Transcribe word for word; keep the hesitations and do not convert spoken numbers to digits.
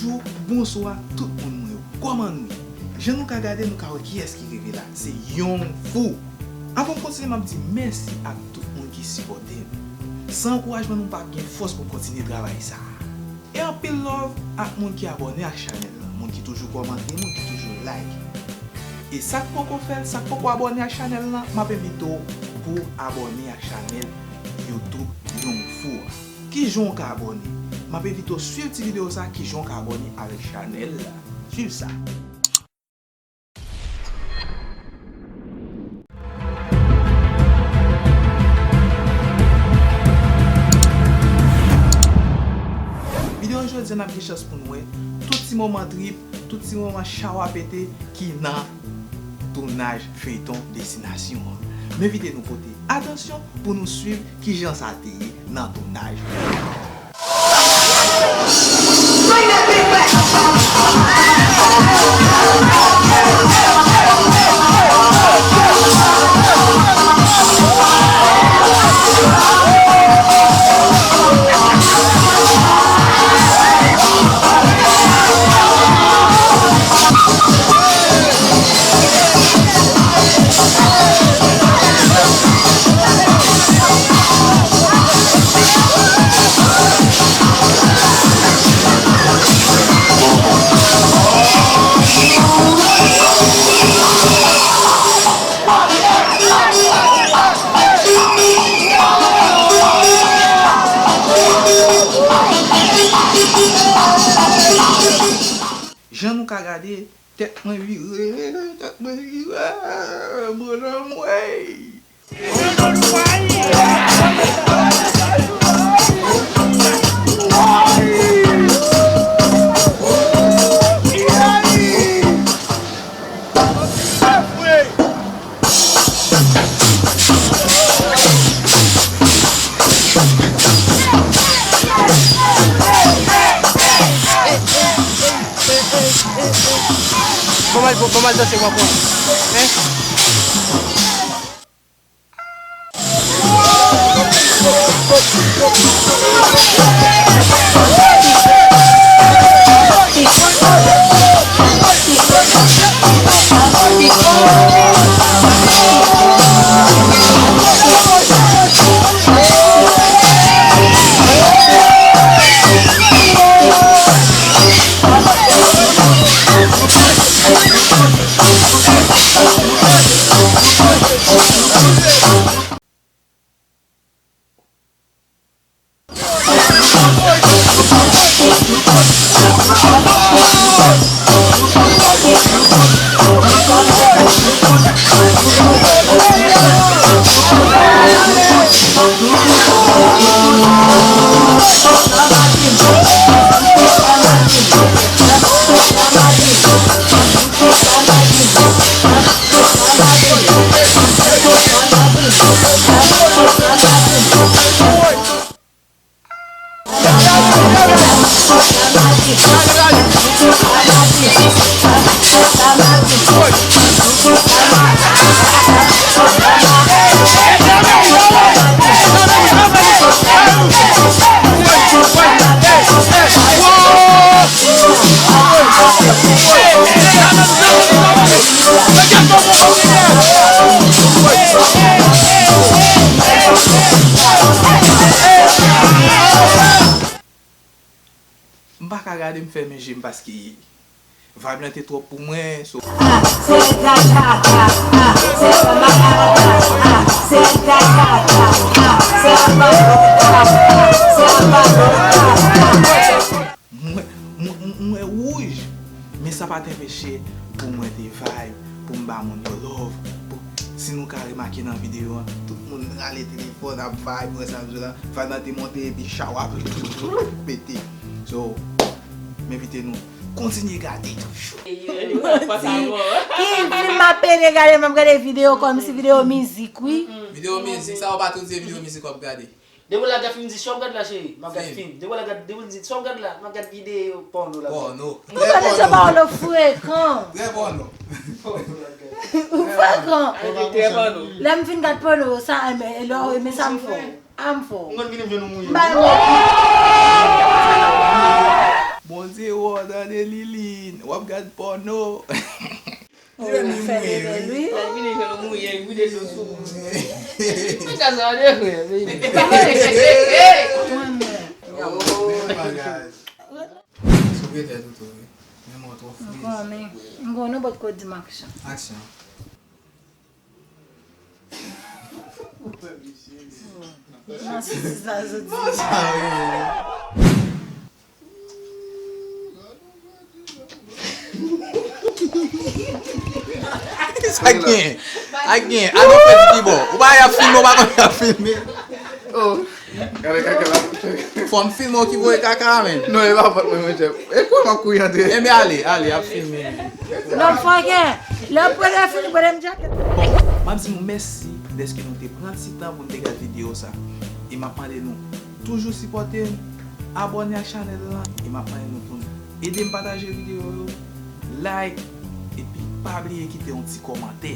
Bonjou, bonswa, tout moun mwen yo. Kòman nou ye? Jan nou ka gade, nou ka wè kiyès ki rive la. Se Young Fou. Anvan m kontinye, m ap di mèsi ak tout moun ki sipòte m. San ankourajman nou, m p ap gen fòs pou m kontinye travay sa a. E anpil love ak moun ki abòne ak chanèl lan, moun ki toujou kòmante, moun ki toujou like. E sa k poko fè l, sa k poko abòne ak chanèl lan, m ap envite w pou w abòne ak chanèl YouTube Young Fou a. Kijan w ka abòne? M ap envite w swiv ti videyo sa, kijan w ka abòne avèk chanèl la. Swiv sa. Videyo jodi a, n ap gen chans pou n wè tout ti moman trip, tout ti moman chawa pete ki nan tounaj feyton Destinasyon an. M envite nou pote atansyon pou nou swiv kijan sa te ye nan tounaj. Jan nou ka gade, tèt mwen vire, tèt mwen vire, mon anmwey. Bon, m al, bon, bon, m al danse, w ap wè. Hein? M pa ka gade, m fèmen je m paske vibe lan te twòp pou mwen, so. Mwen, mwen, mwen, mwen wouj, men sa pa t anpeche pou mwen te vibe, pou m ba moun yo love. Pou, si nou ka remake nan videyo an, tout moun rale telefòn ap vibe, wè sa m di la. Vibe lan te monte epi chawa pete. So, m envite nou kontinye gade toujou. Ki fim m ap pede gade, m ap gade videyo kòmsi videyo mizik, wi. Videyo mizik, sa w pa tou di se videyo mizik w ap gade. Depi w la gad fim, di sa w ap gad la, cheri, m ap gad fim. Depi w la gad, depi w di sa w ap gad la, m ap gad videyo pòno la. Pòno. Ou gade se pòno frekan. Trè pòno. Ou frekan. Trè pòno. Lè m fin gad pòno, sa, e lè w renmen sa m fè w. A m fè w. M konn vini m jwenn ou mouye. M bay mwen. Bondye wè w nan W ap gad pòno. Ou fè bebe lwi. Li vini jwenn ou mouye, li vide dlo sou ou. Mwen ka sa de frè, baby. Mwen mwen. Oh my God. Sou vye tèt ou tou, wi. Men mwen twò friz. M konnen. M konnen ou potko di m aksyon. Aksyon. Nan sisi sa soti. Sa wi. Sa gen. A gen. A non fè ti bò. Ou pa y ap filme, ou pa konn y ap filme. Oh. Gade kaka la. Fò m filme w ki voye kaka a, men. Non, e pa fòt mwen, monchè. E kwa m ap kouri antre? Enben ale, ale, y ap filme. Non, fòkè. Lè w pran lè fini, pran m jacket. Bon, m ap di nou mèsi dèske nou te pran ti tan pou n te gad videyo sa. E m ap mande nou toujou sipòte m, abòne ak chanèl lan, e m ap mande nou pou n ede m pataje videyo yo, like, epi pa bliye kite yon ti kòmantè.